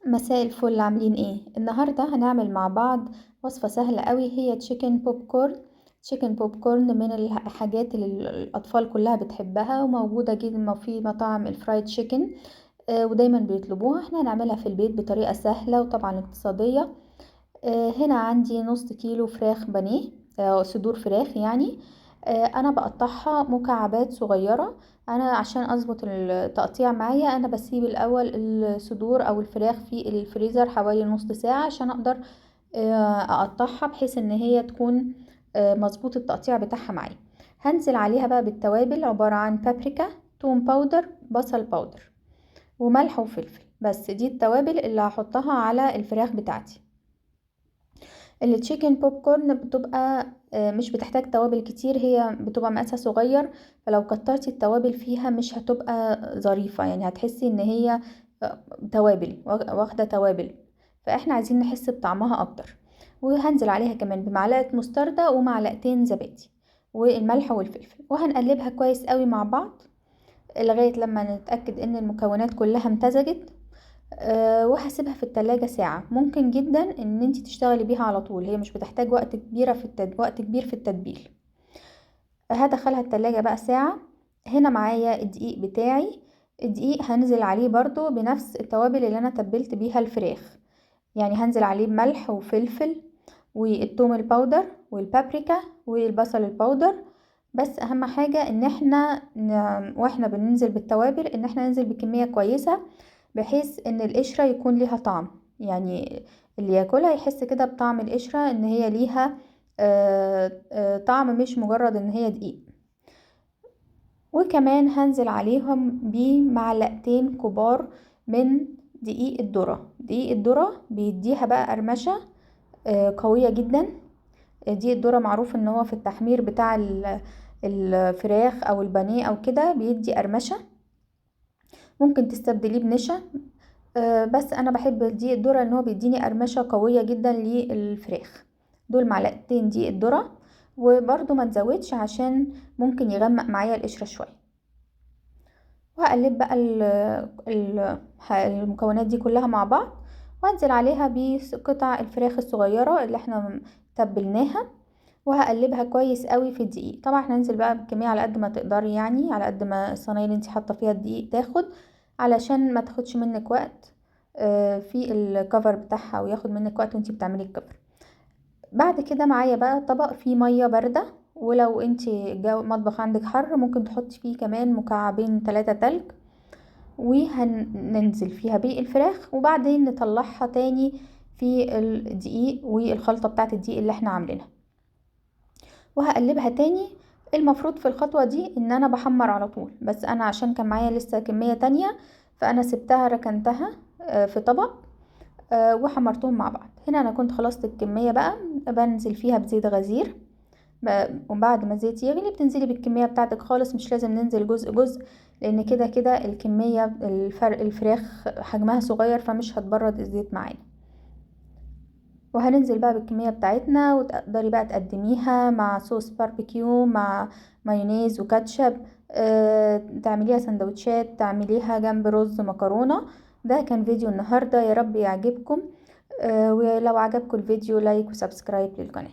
مساء الفل، عاملين ايه؟ النهارده هنعمل مع بعض وصفه سهلة قوي، هي chicken popcorn. chicken popcorn من الحاجات اللي الاطفال كلها بتحبها وموجودة جدا في مطاعم ال fried chicken، ودايما بيطلبوها. احنا هنعملها في البيت بطريقة سهلة وطبعا اقتصادية. هنا عندي نص كيلو فراخ بانيه، صدور فراخ يعني. انا بقطعها مكعبات صغيرة. انا عشان اظبط التقطيع معايا انا بسيب الاول الصدور او الفراخ في الفريزر حوالي نص ساعة عشان اقدر اقطعها بحيث ان هي تكون مظبوط التقطيع بتاعها معايا. هنزل عليها بقى بالتوابل، عبارة عن بابريكا، توم powder، بصل powder، وملح وفلفل. بس دي التوابل اللي هحطها على الفراخ بتاعتي. ال chicken popcorn بتبقى مش بتحتاج توابل كتير، هي بتبقى مقاسها صغير، فلو كترتي التوابل فيها مش هتبقى ظريفة، يعني هتحسي ان هي توابل واخدة توابل، فاحنا عايزين نحس بطعمها اكتر. وهنزل عليها كمان بمعلقة مستردة ومعلقتين زبادي والملح والفلفل، وهنقلبها كويس قوي مع بعض لغاية لما نتأكد ان المكونات كلها امتزجت. وهسيبها في التلاجة ساعة. ممكن جدا ان انتي تشتغلي بيها على طول، هي مش بتحتاج وقت كبير في التتبيل. هدخلها التلاجة بقى ساعة. هنا معايا الدقيق بتاعي، الدقيق هنزل عليه برضو بنفس التوابل اللي انا تبلت بيها الفراخ، يعني هنزل عليه بملح وفلفل والثوم ال powder والبابريكا والبصل ال powder. بس اهم حاجة ان احنا واحنا بننزل بالتوابل ان احنا ننزل بكمية كويسة، بحيث ان القشرة يكون ليها طعم، يعني اللي ياكلها يحس كده بطعم القشرة ان هي ليها طعم، مش مجرد ان هي دقيق. وكمان هنزل عليهم بمعلقتين كبار من دقيق الذرة. دقيق الذرة بيديها بقى قرمشة قوية جدا. دقيق الذرة معروف ان هو في التحمير بتاع الفراخ او البانيه او كده بيدي قرمشة، ممكن تستبدليه بنشا، بس انا بحب دقيق الذرة ان هو بيديني قرمشة قوية جدا للفراخ. دول معلقتين دقيق الذرة، وبرده ما نزودش عشان ممكن يغمق معايا القشرة شوية. وهقلب بقى المكونات دي كلها مع بعض، وانزل عليها بقطع الفراخ الصغيرة اللي احنا تبلناها، وهقلبها كويس قوي في الدقيق. طبعا احنا هننزل بقى بالكمية على قد ما تقدري، يعني على قد ما الصينية اللي انت حاطة فيها الدقيق تاخد، علشان ما تاخدش منك وقت في الكفر بتاعها، وياخد منك وقت وانتي بتعملي الكفر. بعد كده معايا بقى طبق فيه مية باردة، ولو انتي الجو المطبخ عندك حر ممكن تحطي فيه كمان مكعبين 3 تلج، وهننزل فيها بالفراخ، وبعدين نطلعها تاني في الدقيق والخلطة بتاعت الدقيق اللي احنا عاملينها، وهقلبها تاني. المفروض في الخطوة دي ان انا بحمر على طول، بس انا عشان كان معايا لسه كمية تانية فانا سبتها ركنتها في طبق، وحمرتهم مع بعض. هنا انا كنت خلصت الكمية بقى، بنزل فيها بزيت غزير، وبعد ما الزيت يغلي بتنزلي بالكمية بتاعتك خالص، مش لازم ننزل جزء جزء، لان كده كده الكمية الفراخ حجمها صغير فمش هتبرد الزيت معانا. وهننزل بقى بالكمية بتاعتنا، وتقدري بقى تقدميها مع صوص باربيكيو، مع مايونيز وكاتشب، تعمليها سندوتشات، تعمليها جنب رز مكرونة. ده كان فيديو النهاردة، يا رب يعجبكم، ولو عجبكم الفيديو like و subscribe للقناة.